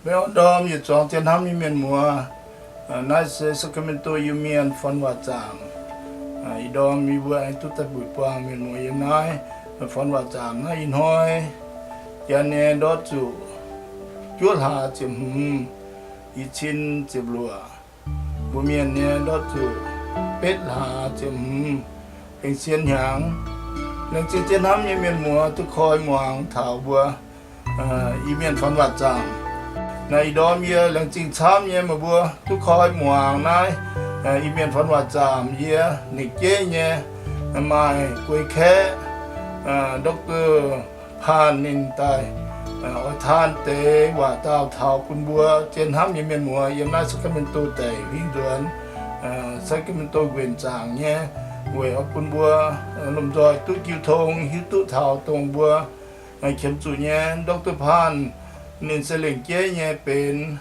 Maiv orn ndorm yietc zuangx zien hnamv nyei mienh muoz, naaiv se Sacramento Iu-Mienh Fun Waac Zaamc. Ih ndorm yie mbuo aengx duqv daaih mbuox buangh mienh muoz yiem naaiv Fun Waac Zaamc naaiv ih hnoi, janx nyei ndortv zuqc juov hlaax ziepc hmz, i cin ziepc luoqc. Mbuo mienh nyei ndortv zuqc betv hlaax ziepc hmz, bengx sien hnyangx. Laengz zingh zien hnamv nyei mienh muoz duqv koi muangx taux mbuo Iu-Mienh Fun Waac Zaamc. Naaiv ih ndorm yie laengz zingh camv nyei meih mbuo duqv koi muangx naaiv Iu-Mienh Fun Waac Zaamc. Yie lengc jeiv nyei maaih guei kaeqv, Doctor Paan ninh daaih oix taan deix waac daauh taux bun mbuo zien hnamv nyei mienh muoz yiem naaiv Sacramento deic huingv nzuonx, Sacramento nquenc zaangc nyei, weic oix bun mbuo lomh nzoih duqv jiu tong, hiuv duqv taux dongh mbuo qiemx zuqc nyei. Doctor Paan ninh se lengc jeiv nyei benx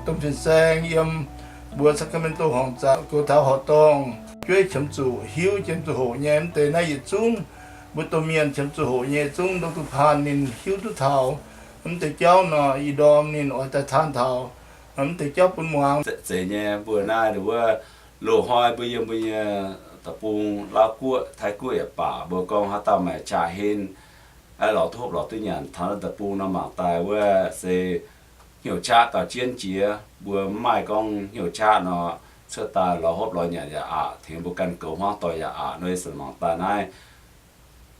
domh fin-saeng yiem mbuo Sacramento horngc zaangc goux taux horqc dorngh, jueiv qiemx zuqc hiuv jienv zuqc hoqc nyei. Mv deix naaiv yietc zungv mbuo domh mienh qiemx zuqc hoqc nyei zungv Doctor Paan ninh hiuv duqv taux. Mv deix jauv nor, ih ndorm ninh oix daaih taan taux mv deix jauv bun muangx. Zeiz nyei, mbuo naaiv wuov loz-hnoi mbuo yiem mbuo nyei deic-bung, Laauv Guoqv, Taiv Guoqv yaac baac, mbuo gorngv haaix dauh maaih qaqv henv, lorz duqv hopv lorz duqv nyanc, taux naaiv deic-bung nor mangc daaih wuov se hnyouv qaqv gauh jienv jiex. Mbuo mv maaih gorngv hnyouv qaqv nor, cuotv daaih lorz hopv lorz nyanc yaac aqc, tengx mbuo ganh goux hmuangv doic yaac aqc. Nor yie zanc mangc daaih naaiv,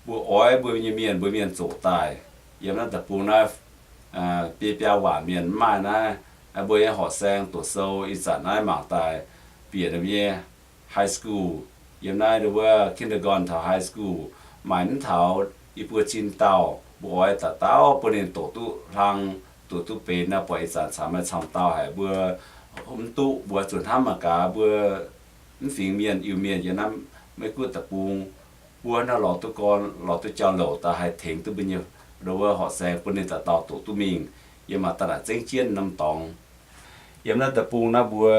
mbuo oix mbuo nyei mienh, mbuo mienh zoqc daaih yiem naaiv deic-bung naaiv, biei biaa waanc mienh mv maaih naaiv, mbuo nyei horqc saeng doqc sou ih zanc naaiv mangc daaih bieqc ninh nyei high school, yiem naaiv wuov kindergarten taux high school, maaih mv taux i buo cin dauh. Mbuo oix daaih dauh bun ninh doqc duqv hlang, doqc duqv benx naaiv, buatc ih zanc caux maaih camv dauh haic mbuo mv duqv, mbuo zuqc hnamv mangc gaax mbuo mv fingx mienh Iu-Mienh yiem naaiv Meiv Guoqv deic-bung, mbuo naaiv lorz duqv gorn, lorz duqv jauv-louc daaih haih tengx duqv mbuo nyei wuov horqc saeng bun ninh daaih dauh doqc duqv mingh. Yie mangc daaih naaic zengv jienv norm dorngx. Yiem naaiv deic-bung naaiv mbuo,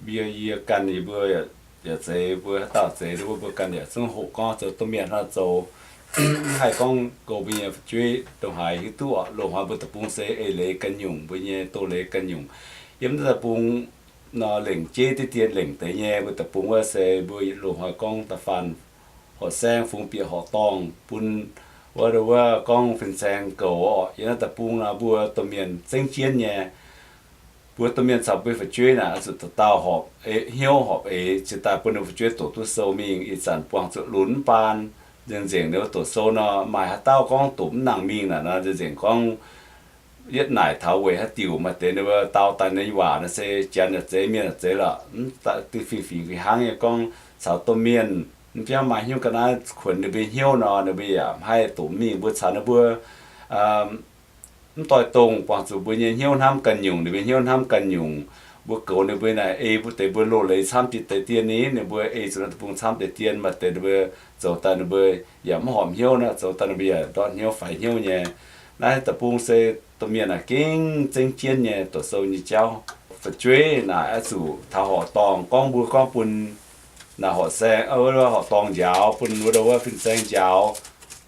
mbuo yie ganh yie mbuo yaac zeiz, mbuo haaix dauh zeiz mbuo, mbuo ganh yaac zungv hoqc gorngv zoux domh mienh hnangv zoux, mv haih gorngv goux mbuo nyei fu'jueiv ndongc haaix hiuv duqv. Loz-hnoi mbuo deic-bung se eix leiz ganh nyungc, mbuo nyei doz-leiz ganh nyungc. Yiem naaiv deic-bung nor lengc jeiv diqv dien lengc deix nyei. Mbuo deic-bung wuov se mbuo loz-hnoi gorngv da'faanh horqc saeng fungx bieqc horqc dorngh bun wuov, wuov gorngv fin-saeng goux orqc. Yiem naaiv deic-bung nor mbuo domh mienh zengv jienv nyei. Mbuo domh mienh caux mbuo fu'jueiv naaic oix zuqc dauh dauh horpc hnyouv horpc eix cingx daaih bun ninh fu'jueiv doqc duqv sou mingh. Ih zanc buangh zuqc lunx mv baan, nzengc nzengc ninh mbuo doqc sou nor maaih haaix dauh gorngv doqc mv nangc mingh naaic nor, nzengc nzengc gorngv yietv naaic taux weic haaix diuc maaih deix ninh mbuo dau daaih nyei waac nor se janx yaac zeiz, mienh yaac zeiz lorqc, mv fingx-fingx fih hnangv nyei gorngv caux domh mienh mv biauv maaih hnyouv ga'naaiv kuonx ninh mbuo hnyouv nor, ninh mbuo yaac mv haih doqc mingh. Mbuo caux ninh mbuo mv doix-dongh, buangh zuqc mbuo nyei hnyouv hnamv ganh nyungc, ninh mbuo hnyouv hnamv ganh nyungc. Mbuo goux ninh mbuo naaic ei mbuo deix mbuo loz-leiz camv jiex deix dien ni, ninh mbuo ei zuqc naaiv deic-bung camv deix dien, maaih deix ninh mbuo zoux daaih ninh mbuo yaac mv horpc hnyouv nor, zoux daaih ninh mbuo yaac ndortv hnyouv faix hnyouv nyei. Naaiv deic-bung se domh mienh naaic gengh zengv jienv nyei doqc sou nyei jauv. Fu'jueiv naaic oix zuqc taux horqc dorngh, gorngv mbuo gorngv bun naaic horqc saeng, horqc dorngh njaaux, bun wuov fin-saeng njaaux.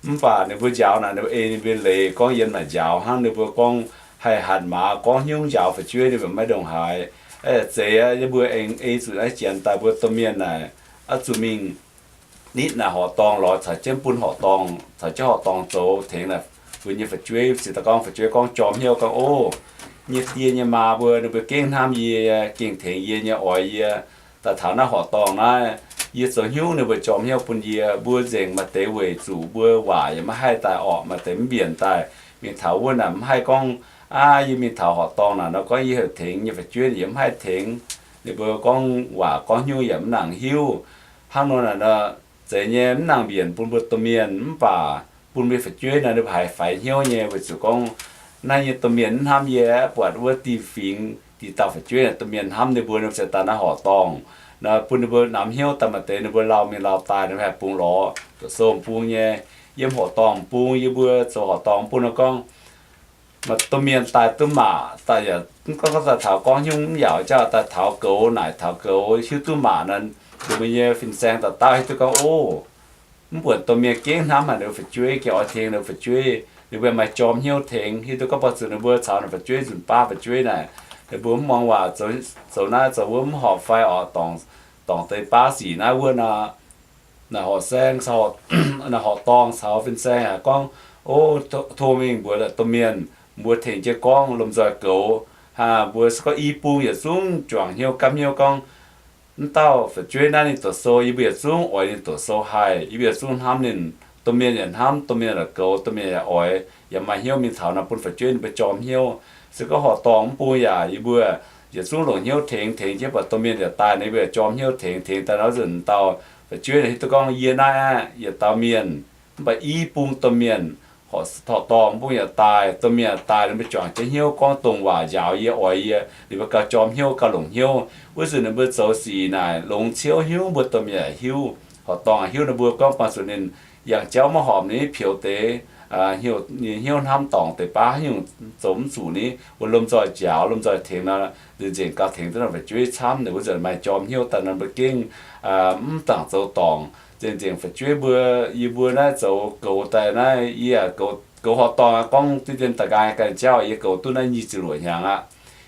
Mv baac ninh mbuo njaaux naaic ninh mbuo ei ninh mbuo leiz gorngv yiem naaic njaaux hnangv, ninh mbuo gorngv haih hatc maaz gorngv hnyouv njaaux fu'jueiv ninh mbuo maiv ndongc haaix. Zeiz aqv, yie mbuo aengx ei zuqc naaiv janx daaih mbuo domh mienh naaic oix zuqc mingh nitv naaic horqc dorngh lorz caux jienv bun horqc dorngh, caux jienv horqc dorngh zoux tengx naaic mbuo nyei fu'jueiv. Cingx daaih gorngv fu'jueiv gorngv jorm hnyouv gorngv, Ov, nyei die nyei maa mbuo ninh mbuo gengh hnamv yie, gengh tengx yie nyei, oix yie daaih taux naaiv horqc dorngh naaiv, yie zoux hnyouv ninh mbuo jorm hnyouv bun yie. Mbuo nzengc maaih deix weic zuqc mbuo waac yaac maiv haih daaih orqc, maaih deix mv mbienc daaih mingh taux wuov naaic mv haih gorngv, Aav, yie mingh taux horqc dorngh naaic nor gorngv yie heuc tengx nyei fu'jueiv yaac mv haih tengx. Ninh mbuo gorngv waac gorngv hnyouv yaac mv nangc hiuv. Hnangv nor naaic nor, zeiz nyei mv nangc mbienc bun mbuo domh mienh, mv baac bun mbuo fu'jueiv naaic ninh mbuo haiz faix hnyouv nyei weic zuqc gorngv naaiv nyei domh mienh mv hnamv yie, buatc wuov diuh fingx diuh dauh fu'jueiv naaic domh mienh hnamv ninh mbuo, ninh mbuo se daaih naaiv horqc dorngh nor bun ninh mbuo namx hnyouv daaih, maaih deix ninh mbuo lauh mingh lauh daaih ninh mbuo haih bungx lorz doqc sou bungx nyei. Yiem horqc dorngh bungx, yie mbuo zoux horqc dorngh bun nor gorngv maaih domh mienh daaih duqv maac, daaih yaac mv gorngv daaih taux gorngv hnyouv mv yaauc jauv, daaih taux goux naaic taux goux hiuv duqv maac nor, ninh mbuo nyei fin-saeng dauh dauh hiuv duqv gorngv, Ov, mv buonc domh mienh gengh hnamv haic ninh mbuo fu'jueiv, gengh oix tengx ninh mbuo fu'jueiv. Ninh mbuo maaih jorm hnyouv tengx, hiuv duqv gorngv buangh zuqc ninh mbuo caux naaic fu'jueiv nzunc baav fu'jueiv naaic, ninh mbuo mv muangx waac, zoux naaiv zoux wuov mv horpc fai orqc, dorngc deix baav sic naaiv wuov nor, naaic horqc saeng, naaic horqc dorngh caux fin-saeng haic gorngv, O, tov mingh mbuox domh mienh, mbuo tengx jienv gorngv lomh nzoih goux, mbuo se gorngv i bung yietc zungv juangc hnyouv gapv hnyouv gorngv, Mv dauh fu'jueiv naaiv ninh doqc sou, yie mbuo yietc zungv oix ninh doqc sou haih. Yie mbuo yietc zungv hnamv ninh. Domh mienh yaac hnamv, domh mienh yaac goux, domh mienh yaac oix, yaac maaih hnyouv mingh taux naaic bun fu'jueiv ninh mbuo jorm hnyouv. Se gorngv horqc dorngh mv bung yaac yie mbuo yietc zungv longc hnyouv tengx, tengx jienv buatc domh mienh yaac daaih, ninh mbuo yaac jorm hnyouv tengx, tengx daaih nor nzunc dauh fu'jueiv naaic hiuv duqv gorngv, Yie naaiv aqv, yietc dauh mienh, mv baac i bung domh mienh horqc dorngh mv bung yaac daaih, domh mienh yaac daaih, ninh mbuo juangc jienv hnyouv gorngv dongh waac njaaux yie, oix yie, ninh mbuo gauh jorm hnyouv, gauh longc hnyouv. Wuov nzunc ninh mbuo zoux sic naaic longx ciouv, hnyouv mbuo domh mienh yaac hiuv, horqc dorngh hiuv ninh mbuo gorngv buangh zuqc ninh yangh jauv maiv horpc, ninh mv pieux deix, hnyouv hnamv dorngc deix baav haaix nyungc zoux mv zuqc ni, wuov lomh nzoih njaaux, lomh nzoih tengx nor, nzengc nzengc gauh tengx duqv naaic fu'jueiv camv. Ninh wuov nzunc maaih jorm hnyouv daaih nor mbuo gengh mv dangc zoux dorngc. Nzengc nzengc fu'jueiv mbuo, yie mbuo naaiv zoux goux daaih naaiv, yie goux horqc dorngh aqv, gorngv diqv dien da'nqaang ganh jauv, yie goux duqv naaiv nyic ziepc luoqc hnyangx aqv.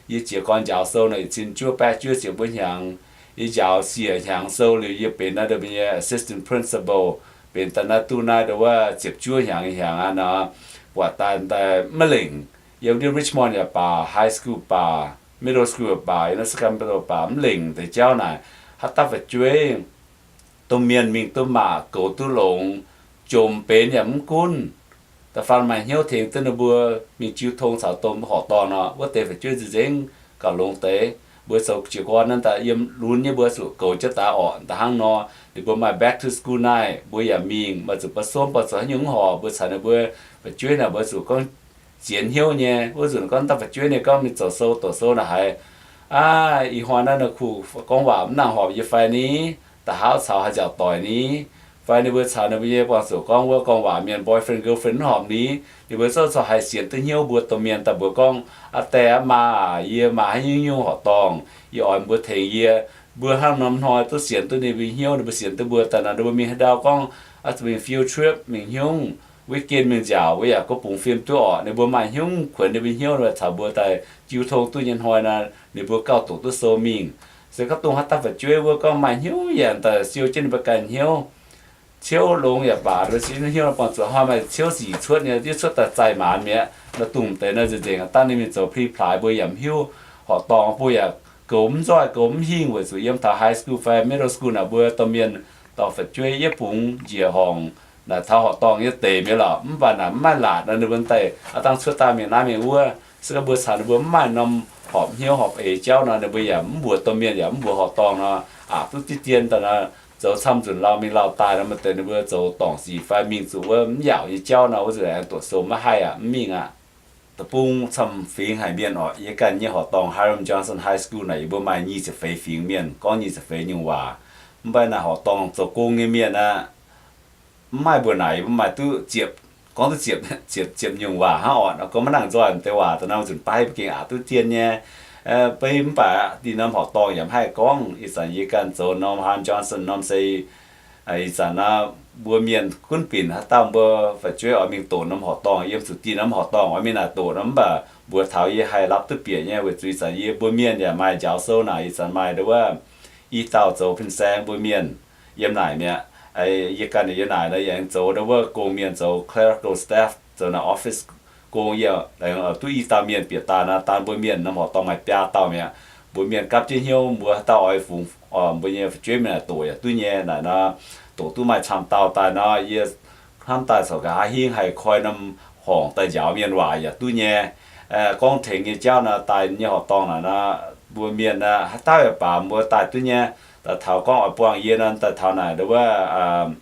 Yie jiez gorn njaaux sou naaic yietc cin juov baeqv juov ziepc wuov hnyangx. Yie njaaux siec hnyangx sou liuz yie benx naaiv ndau mbuo nyei assistant principal, benx daaih naaiv duqv naaiv ndau wuov ziepc juov hnyangx hnyangx aqv nor, buatc daaih daaih maiv lengc. Yiem ndiev Richmond yaac baac, high school baac, middle school baac, yiem naaiv secondary baac mv lengc deix jauv naaic. Haaix dauh fu'jueiv domh mienh mingh duqv maac, goux duqv longx, jomc benx yaac mv gunv, da'faanh maaih hnyouv tengx duqv ninh mbuo mingh jiu tong caux domh horqc dorngh nor, wuov deix fu'jueiv nzengc nzengc gauh longx deix. Mbuo zoux jiez gorn naaiv daaih yiem lunx nyei mbuo zuqc goux jienv daaih orqc. Da'hnangv nor, ninh mbuo maaih back to school night, mbuo yaac mingh, maaih zuqc ba'somv ba'zorc haaix nyungc mv horpc, mbuo caux ninh mbuo fu'jueiv naaic mbuo zuqc gorngv sienx hnyouv nyei. Wuov nzunc gorngv daaih fu'jueiv ninh gorngv mingh zoux sou, doqc sou naaic haiz, Aav, ih hnoi naaiv nor kuh gorngv waac mv nangc horpc yie fai ni? Da'haav caux haaix nziaauc doic ni? Fai ninh mbuo caux ninh mbuo nyei buangh zuqc gorngv wuov gorngv waac mienh boyfriend girlfriend mv horpc ni? Ninh mbuo zorqv corc haih sienx duqv hnyouv mbuo domh mienh daaih mbuox gorngv, Aa die aav maa aac, yie maaih haaix nyungc nyungc horqc dorngh, yie oix mbuo tengx yie. Mbuo hnangv norm hnoi duqv sienx duqv ninh mbuo hnyouv, ninh mbuo sienx duqv mbuo daaih nor, ninh mbuo mingh haaix ndau gorngv, Aa, zuqc mingh field trip, mingh hnyouv, weekend mingh nziaauc, wuov yaac gorngv bungx fim duqv orqc. Ninh mbuo maaih hnyouv kuonx ninh mbuo hnyouv caux mbuo daaih jiu tong duqv nyei hnoi nor, ninh mbuo gauh doqc duqv sou mingh. Se gorngv dongh haaix dauh fu'jueiv wuov gorngv maaih hnyouv yaac daaih siou jienv ninh mbuo ganh hnyouv, ciouv longx yaac baac, ninh mbuo sienx hnyouv nor buangh zuqc hnoi maaih ciouv sic cuotv nyei, yie cuotv daaih zaih maanz mi'aqv. Nor dongh deix nor nzengc nzengc dangh ninh mingh zoux pli plaaix mbuo yaac mv hiuv, horqc dorngh mbuo yaac goux mv nzoih, goux mv hingh, weic zuqc yiem taux high school fai middle school naaic mbuo domh mienh dorh fu'jueiv yietv bungx njiec horngc naaic taux horqc dorngh nyei deix mi'aqv lorqc. Mv baac naaic mv maaih laatc nor ninh mbuo daaih aav dangh cuotv daaih mingh naaiv mingh wuov. Se gorngv mbuo caux ninh mbuo mv maaih norm horpc hnyouv horpc eix jauv nor, ninh mbuo yaac mv mbuox domh mienh yaac mv mbuox horqc dorngh nor, aqc duqv diqv dien daaih nor, zoux camv nzunc lauh mingh lauh daaih nor, maaih deix ninh mbuo zoux dorngc sic fai mingh zuqc wuov mv yaauc nyei jauv nor, wuov nzunc aengx doqc sou maiv haih aqv, mv mingh aqv. Deic-bung camv fingx haic mienh orqc, yie ganh nyei horqc dorngh Hiram Johnson High School naaic yie mbuo maaih nyic ziepc feix fingx mienh gorngv nyic ziepc feix nyungc waac. Mv baac naaic horqc dorngh zoux gong nyei mienh aqv, mv maaih mbuo naaic yie mbuo maaih duqv ziepc, gorngv duqv ziepc, ziepc, ziepc nyungc waac hnangv orqc. Gorngv maiv nangc nzoih deix waac da'naaiv nzunc baav ba'gengh aqc duqv dien nyei. Beiv mv baac da'nyeic norm horqc dorngh yaac mv haih gorngv. Ih zanc yie ganh zoux norm Hiram Johnson norm se ih zanc naaiv mbuo mienh gunv binc haaix dauh mbuo fu'jueiv oix mingh doqc norm horqc dorngh, yiem zuqc da'nyeic norm horqc dorngh oix mingh naaic doqc nor, mv baac mbuox taux yie haih lapv duqv bieqc nyei, weic zuqc ih zanc yie mbuo mienh yaac maaih njaaux sou naaic, ih zanc maaih ndau wuov i dauh zoux fin-saeng mbuo mienh yiem naaic mi'aqv. Yie ganh yiem naaic nor yaac aengx zoux ndau wuov gong mienh, zoux clerical staff, zoux naaic office gong. Yie aengx duqv i dauh mienh bieqc daaih nor, daan mbuo mienh norm horqc dorngh maaih biaa dauh mi'aqv. Mbuo mienh gapv jienv hnyouv, mbuo haaix dauh oix fungx mbuo nyei fu'jueiv mingh naaic doqc yaac duqv nyei. Naaic nor, doqc duqv maaih camv dauh daaih nor, yie hnamv daaih corc nqa'haav hingv haih koi norm horngc daaih njaaux mienh waac yaac duqv nyei. Gorngv tengx nyei jauv nor, daaih nyei horqc dorngh naaic nor, mbuo mienh haaix dauh yaac baac mbuo daaih duqv nyei. Daaih taux gorngv oix buangh yie nor, daaih taux naaic ndau wuov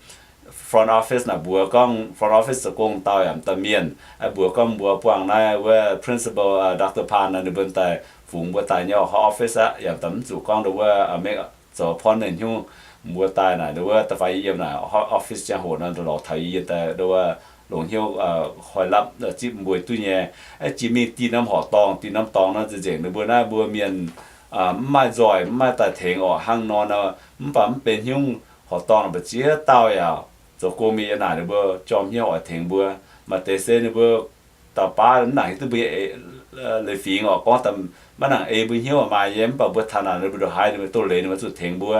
front office naaic mbuox gorngv front office zoux gong dauh yaac m'daaih mienh, mbuox gorngv mbuo buangh naaiv wuov principal, Doctor Pan nor, ninh mbuo daaih fungx mbuo daaih nyei office aqv. Yaac m'daaih mv zuqc gorngv ndau wuov make zoux appointment hnyouv, mbuo daaih naaic ndau wuov da'faanh yie yiem naaic office ziangh hoc nor, lorz taux yie daaih ndau wuov longc hnyouv koi lapv zipv mbuo duqv nyei. Jiex mingh da'nyeic norm horqc dorngh, da'nyeic norm dorngh nor, nzengc nzengc ninh mbuo naaiv mbuo mienh mv maaih nzoih, mv maaih daaih tengx orqc hnangv nor nor. Mv baac mv benx hnyouv, horqc dorngh mbu'ziex dauh yaac zoux gong mingh yiem naaic, ninh mbuo jorm hnyouv oix tengx mbuo. Maaih deix se ninh mbuo dauh baav mv nangc hiuv duqv mbuo nyei leiz-fingx oc, gorngv maiv nangc ei mbuo hnyouv maaih nyei, mv baac mbuo taux naaic ninh mbuo ndongc haaix ninh mbuo doz-leiz ninh mbuo zuqc tengx mbuo.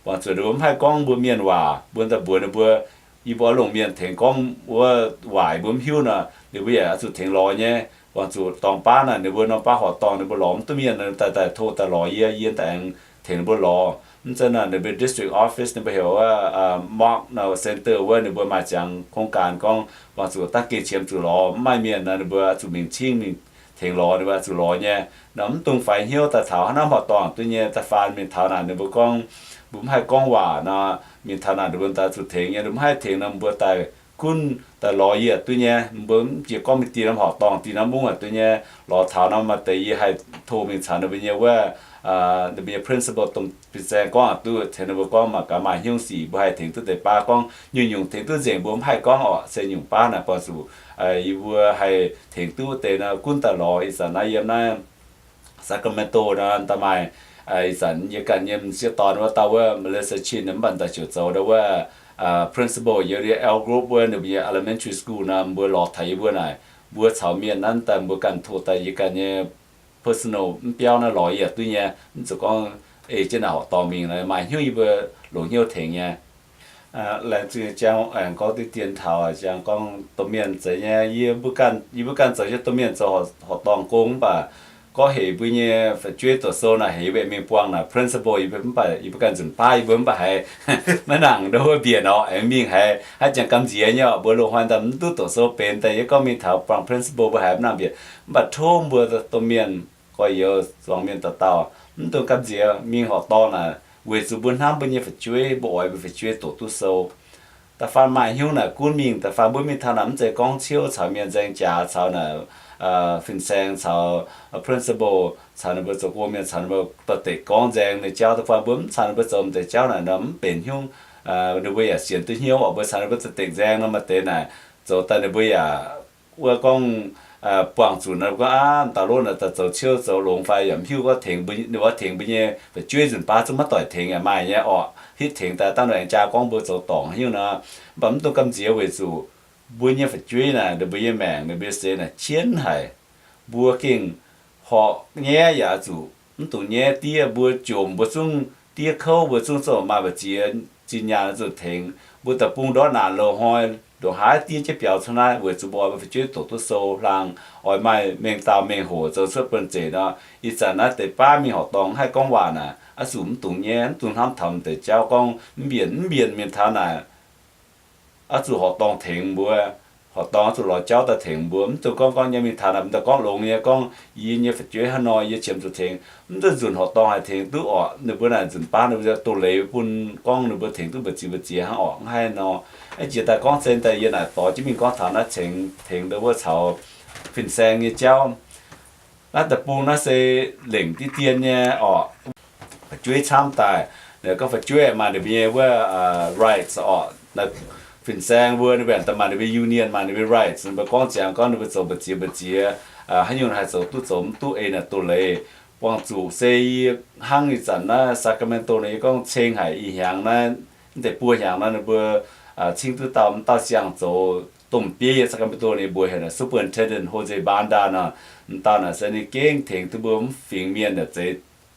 Buangh zuqc ninh mbuo mv haih gorngv mbuo mienh waac, mbuo daaih mbuox ninh mbuo, yie mbuo oix longc mienh tengx gorngv wuov waac yie mbuo mv hiuv nor, ninh mbuo yaac oix zuqc tengx lorz nyei. Buangh zuqc dorngx baav naaic ninh mbuo norm baav horqc dorngh ninh mbuo lorz mv duqv mienh daaih daaih tov daaih lorz yie, yie daaih aengx tengx ninh mbuo lorz. Mv zeiz naaic ninh mbuo district office ninh mbuo heuc wuov Mark naaic centre wuov ninh mbuo maaih ziangx โครงการ gorngv buangh zuqc dangv gengh qiemx zuqc lorz, mv maaih mienh nor ninh mbuo zuqc mingh cingv mingh tengx lorz, ninh mbuo zuqc lorz nyei. Nor mv dungx faix hnyouv daaih taux hnangv naaiv horqc dorngh duqv nyei. Da'faanh mingh taux naaic ninh mbuo gorngv mbuo mv haih gorngv waac nor, mingh taux naaic ninh mbuo daaih zuqc tengx nyei. Mv haih tengx nor mbuo daaih gunv daaih lorz yie duqv nyei. Mbuo mv jiex gorngv mingh dien norm horqc dorngh dien norm mungv duqv nyei. Lorz taux nor maaih deix yie haih tov mingh caux ninh mbuo nyei wuov, ninh mbuo nyei principal dongh fin-saeng gorngv aqc duqv, tengx ninh mbuo gorngv mangc gaax maaih hnyouv sic mbuo haih tengx duqv deix baav. Gorngv nyungc-nyungc tengx duqv nzengc mbuo mv haih gorngv orqc, se nyungc baav naaic buangh zuqc yie mbuo haih tengx duqv deix nor gunv daaih lorz. Ih zanc naaiv yiem naaiv Sacramento nor daaih maaih, ih zanc yie ganh nyei m'sieqv dorn wuov dauh wuov Melissa Chin mv baac daaih ziouc zoux ndau wuov principal yiem Elk Grove wuov ninh mbuo nyei elementary school nor, mbuo lorz taux yie mbuo naaic, mbuo caux mienh naaiv daaih mbuo ganh tov daaih yie ganh nyei personal mv biauv naaiv lorz yie yaac duqv nyei. Mv zuqc gorngv ei jienv naaic horqc dorngh mingh, maaih hnyouv yie mbuo longc hnyouv tengx nyei. Laengz zingh Jang aengx gorngv diqv dien taux Jang gorngv domh mienh zeiz nyei, yie mbuo ganh zoux nyei domh mienh zoux horqc dorngh gong mv baac gorngv heuc mbuo nyei fu'jueiv doqc sou naaic heuc mbuo mingh buangh naaic principal, yie mbuo mv baac yie mbuo ganh nzunc baav yie mbuo mv baac haiz maiv nangc ndau wuov mbienc orqc, aengx mingh haiz haaix jangx gamh nziex nyei orqc. Mbuo loz-hnoi daaih mv duqv doqc sou benx daaih yie gorngv mingh taux buangh principal mbuo haiz mv nangc mbienc. Mv baac tov mbuo domh mienh gorx-youz zuangx mienh dauh dauh mv dungx gamh nziex mingh horqc dorngh naaic, weic zuqc mbuo hnamv mbuo nyei fu'jueiv, mbuo oix mbuo fu'jueiv doqc duqv sou. Da'faanh maaih hnyouv naaic gunv mingh. Da'faanh mbuo mingh taux naaic mv zeiz gorngv ciouv caux mienh nzaeng jaax caux naaic fin-saeng caux principal caux ninh mbuo zoux gong mienh caux ninh mbuo dorh deix gorngv nzaeng nyei jauv. Da'faanh mbuo mv caux ninh mbuo zoux m'deix jauv naaic nor mv benx hnyouv. Ninh mbuo yaac sienx duqv hnyouv orqc. Mbuo caux ninh mbuo dorh deix nzaeng nor maaih deix naaic zoux daaih ninh mbuo yaac wuov gorngv buangh zuqc nor gorngv aav, dauh lov naaic daaih zoux ciouv zoux longx fai yaac mv hiuv gorngv tengx mbuo, ninh mbuo tengx mbuo nyei fu'jueiv nzunc baav zungv maiv doic tengx yaac maaih nyei orqc. Hitv tengx daaih dangh ninh aengx jaa gorngv mbuo zoux dorngc haaix nyungc nor. Mv baac mv dungx gamh nziex weic zuqc mbuo nyei fu'jueiv naaic, ninh mbuo nyei maengc, ninh mbuo nyei seix naaic jienv haic. Mbuo gengh horqc nyaiv yaac zuqc mv dungx nyaiv diev. Mbuo jomc mbuo zungv diev kouv, mbuo zungv zoux maaih mbu'ziex zinh nyaanh zuqc tengx. Mbuo deic-bung ndortv naanc loz-hnoi ndongc haaix diev jienv biaux cuotv naaiv weic zuqc mbuo oix mbuo fu'jueiv doqc duqv sou hlang, oix maaih mengh dauh mengh hoc zoux cuotv buonv-zeic nor. Ih zanc naaiv deix baav mingh horqc dorngh haih gorngv waac naaic, oix zuqc mv dungx nyaiv, mv dungx hnamv taux m'deix jauv gorngv mv mbienc, mv mbienc mingh taux naaic oix zuqc horqc dorngh tengx mbuo. Horqc dorngh oix zuqc lorz jauv daaih tengx mbuo. Mv dungx gorngv, gorngv nyei mingh taux naaic, mv dungx gorngv longx nyei gorngv, yie nyei fu'jueiv hnangv nor, yie qiemx zuqc tengx. Mv dungx nzunc horqc dorngh haih tengx duqv orqc. Ninh mbuo naaic nzunc baav ninh mbuo doz-leiz bun gorngv ninh mbuo tengx duqv mbu'ziex mbu'ziex hnangv orqc, mv haih nor. Aa, jiex daaih gorngv cen daaih yie naaic dorh jienv mingh gorngv taux naaiv cengx tengx ndau wuov caux fin-saeng nyei jauv. Naaiv deic-bung naaiv se lengc diqv dien nyei orqc. Fu'jueiv camv daaih, gorngv fu'jueiv maaih ninh mbuo nyei wuov rights orqc. Fin-saeng mbuo ninh mbuo yaac maaih ninh mbuo union, maaih ninh mbuo rights. Ninh mbuo gorngv ziangx gorngv ninh mbuo zoux mbu'ziex mbu'ziex, haaix nyungc haih zoux duqv zoux mv duqv ei naaic doz-leiz. Buangh zuqc se yie hnangv ih zanc naaiv Sacramento naaic yie gorngv ceng haic ih hnyangx naaiv, mv deix buo hnyangx naaiv ninh mbuo cingv duqv dauh, m'dauh siang-zoux domh bieiv yiem Sacramento naaic mbuox heuc naaic Superintendent Jose Banda nor. M'dauh naaic se ninh gengh tengx duqv mbuo mv fingx mienh naaic zeiz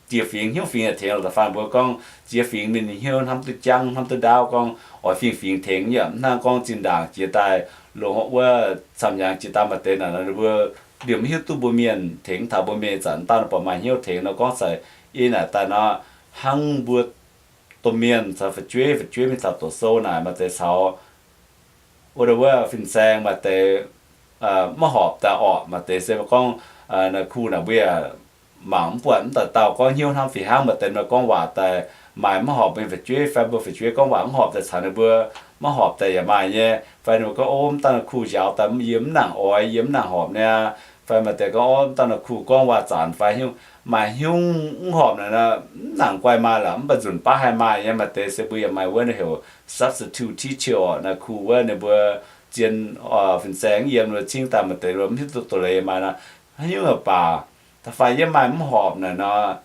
jiex fingx hnyouv fingx yaac tengx lorqc. Da'faanh mbuo gorngv jiex fingx mienh hnyouv hnamv duqv jangv, hnamv duqv ndaauv, gorngv oix fingx-fingx tengx yaac mv hnangv gorngv zinh ndaangc jiex daaih longc wuov camv hnyangx jiex daaih maaih deix naaic nor ninh mbuo liemh mv hiuv duqv mbuo mienh tengx taux mbuo mienh. Zanc m'dauh naaic buatc maaih hnyouv tengx nor gorngv caux ei naaic daaih nor, hnangv mbuo domh mienh caux fu'jueiv, fu'jueiv mingh taux doqc sou naaic maaih deix caux wuov, wuov fin-saeng maaih deix maiv horpc daaih orqc. Maaih deix se gorngv naaic kuh naaic mbuo yaac mangc mv buatc, mv dauh dauh gorngv hnyouv hnamv fih hnangv. Maaih deix nor gorngv waac daaih maaih maiv horpc mingh fu'jueiv fai mbuo fu'jueiv gorngv waac mv horpc daaih caux ninh mbuo maiv horpc daaih yaac maaih nyei. Fai ninh mbuo gorngv, o, m'dauh naaic kuh njaaux daaih yie mv nangc oix, yie mv nangc horpc niaa. Fai maaih deix gorngv, o, m'dauh naaic kuh gorngv waac zanc fai hnyouv, maaih hnyouv mv horpc naaic nor, mv nangc guai maaih lorqc, mv baac nzunc baav haih maaih nyei. Maaih deix se mbuo yaac maaih wuov heuc substitute teacher orqc. Naaic kuh wuov ninh mbuo zien fin-saeng yiem ninh mbuo cingv daaih maaih deix mv hiuv duqv doz-leiz maaih nor, haaix nyungc baac da'faanh yie maaih mv horpc naaic nor,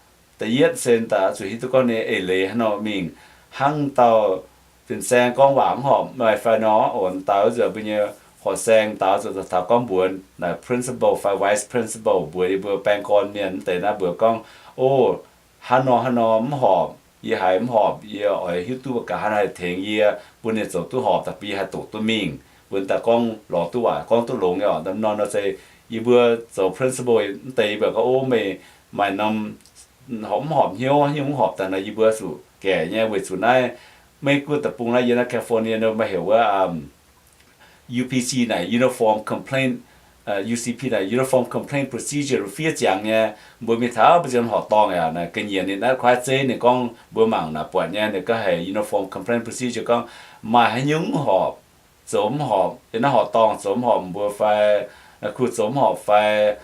da'yietv se daaih zuqc hiuv duqv gorngv ninh eix leiz haaix nor mingh. Hnangv dauh fin-saeng gorngv waac mv horpc maaih fai nor, o, daaih wuov nzunc mbuo nyei horqc saeng daaih zuqc taux gorngv mbuox naaic principal fai vice principal mbuox yie mbuo baeng gorn mienh mv deix naaiv mbuox gorngv, o, hnangv nor hnangv nor mv horpc, yie haiz mv horpc, yie oix hiuv duqv gaax haaix nor haih tengx yie bun ninh zoux duqv horpc daaih bun yie haih doqc duqv mingh, bun daaih gorngv lorz duqv waac gorngv duqv longx nyei oc. Norm nor se yie mbuo zoux principal mv deix yie mbuo gorngv, o, meih maaih norm horpc mv horpc hnyouv, haaix nyungc mv horpc daaih nor yie mbuo zuqc gaeqv nyei weic zuqc naaiv Meiv Guoqv deic-bung naaiv yiem naaiv California nor maaih heuc wuov U P C naaic Uniform Complaint, U C P naaic Uniform Complaint Procedure fiev ziangx nyei. Mbuo mingh taux mbuo ziouc horqc dorngh yaac naaic ga'nyiec ninh naaiv kuaaiv zeiv ninh gorngv mbuo mangc naaic buatc nyei ninh gorngv haiz Uniform Complaint Procedure gorngv maaih haaix nyungc mv horpc, zoux mv horpc, yiem naaiv horqc dorngh zoux mv horpc mbuo fai, kuh zoux mv horpc fai,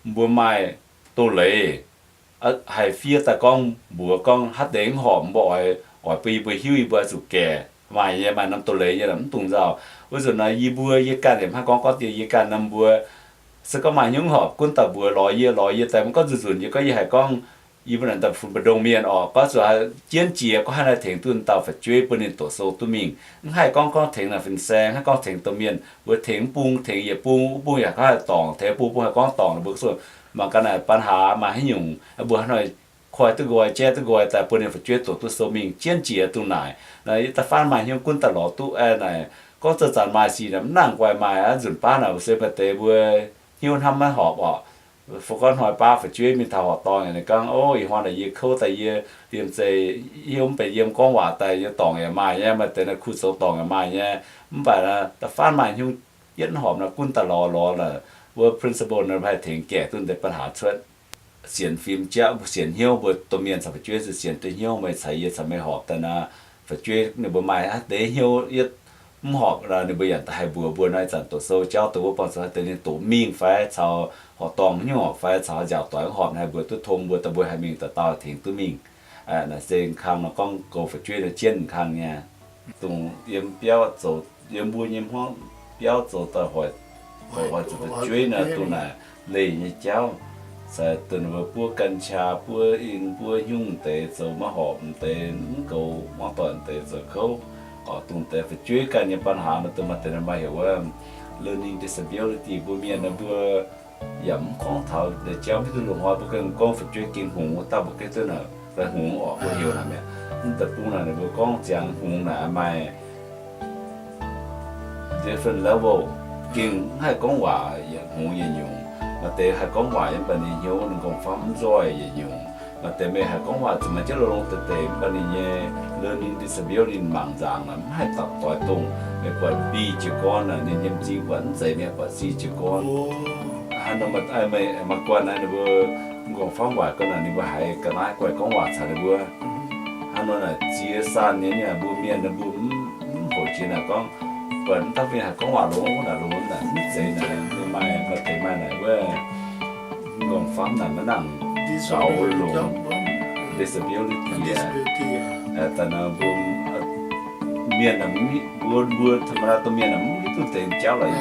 mbuo maaih doz-leiz haih fiev daaih gorngv mbuox gorngv haaix deix mv horpc mbuo oix, oix bun yie mbuo hiuv yie mbuo zuqc gaeqv. Maaih nyei, maaih norm doz-leiz nyei mv dungx nzauh. Wuov nzunc naaic yie mbuo yie ganh yaac mv haih gorngv gorngv dien yie ganh norm mbuo se gorngv maaih hnyouv horpc gunv daaih mbuox lorz yie, lorz yie daaih mv gorngv nzunc nzunc yie gorngv yie haiz gorngv yie mbuo naaic daaih funx mbu'ndongx mienh orqc, gorngv zuqc jienv jiex gorngv haaix nor tengx duqv dauh fu'jueiv bun ninh doqc sou duqv mingh. Mv haih gorngv gorngv tengx naaic fin-saeng, haih gorngv tengx domh mienh, mbuo tengx mv bung, tengx yietc bung, wuov bung yaac gorngv haih dorngc, tengx bung, bung haih gorngv dorngc, mbuo mangc gaax naaic baan haaix maaih haaix nyungc, mbuo haaix nor koi duqv nqoi, jaiv duqv nqoi daaih bun ninh fu'jueiv doqc duqv sou mingh jienv jiex dongh naaic. Naaic yie da'faanh maaih hnyouv gunv daaih lorz duqv naaic, gorngv zanc-zanc maaih sic naaic mv nangc guaih maaih aqv. Nzunc baav naaic se maaih deix mbuo hnyouv hnamv maiv horpc orqc. Fu gorngv hnoi baav fu'jueiv mingh taux horqc dorngh, ninh gorngv, o, ih hnoi naaic yie kouv daaih yie liemh zeih hnyouv mv benx yiem, gorngv waac daaih yie dorngc yaac maaih nyei, maaih deix naaic kuh zoux dorngc yaac maaih nyei. Mv baac da'faanh maaih hnyouv yietv horpc naaic gunv daaih lorz lorz naaic, wuov principal naaic haih tengx gaeqv duqv deix baan haaix cuotv. Sienx fim jauv, sienx hnyouv, mbuo domh mienh caux fu'jueiv zuqc sienx duqv hnyouv, meih caux yie caux meih horpc daaih naaic, fu'jueiv ninh mbuo maaih aqv deix hnyouv yietv mv horpc, ninh mbuo yaac daaih haih mbuox mbuo nor, ih zanc doqc sou jauv dongh wuov buangh zuqc haaix deix ninh doqc mingh fai caux horqc dorngh hnyouv horpc fai caux nziaauc doic mv horpc, haih mbuox duqv tong mbuo, daaih mbuo haih mingh dauh dauh tengx duqv mingh. Naaic se kang nor gorngv goux fu'jueiv nor jienv kang nyei. Dongh yiem biauv zoux, yiem mbuo nyei hmuangv biauv zoux daaih hoic, hoic zuqc fu'jueiv naaic dongh naaic leih nyei jauv. Caux dongh mbuo buov กัญชา, buov ing, buov hnyungv deix zoux maiv horpc deix, mv goux hmuangv doic deix zoux kouv. Oc, dongh deix fu'jueiv ganh nyei baan haaix nor dongh maaih deix nor maaih heuc wuov learning disability, mbuo mienh naaic mbuo yaac mv gorngv taux deix jauv mv hiuv duqv loz-hnoi mbuo gengh gorngv fu'jueiv gengh hngongx wuov dauh mbuo gengh duqv naaic fai hngongx orqc mbuo heuc naaic mi'aqv. Mv deic-bung naaic ninh mbuo gorngv ziangx hngongx naaic maaih different level. Gengh mv haih gorngv waac yietc hngongx yietc nyungc. Maaih deix haih gorngv waac yiem, mv baac ninh hnyouv ninh gorngv-famv mv nzoih yietc nyungc. Maaih deix meih haih gorngv waac zuqc maaih jienv longx-longx deix deix, mv baac ninh nyei learning disability ninh mangc nzaangc naaic mv haih dapv doix dongh. Meih buatc mbiv jiez gorn naaic ninh nyei m'zing buatc mv zeiz, meih buatc siv jiez gorn. Hnangv nor meih maaih guanh naaiv ninh mbuo gorngv-famv waaic gorn naaic ninh mbuo haiz ga'naaiv guaih gorngv waac caux ninh mbuo. Hnangv nor naaic ziex saan nyei, mbuo mienh naaic mbuo mv hoqc jiex naaic gorngv, buatc mv dauh mienh haih gorngv waac longx naaic, longx naaic mv zeiz naaic, maaih maaih deix maaih naaic wuov gorngv-famv naaic maiv nangc zaux longx, disability aqv. Daaih naaic mbuo mienh naaic mbuo, mbuo ธรรมดา domh mienh naaic mv hiuv duqv deix jauv laaix,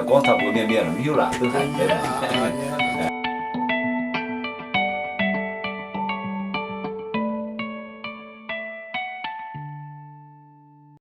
gorngv taux mbuo mienh, mienh mv hiuv laangc duqv haic deix.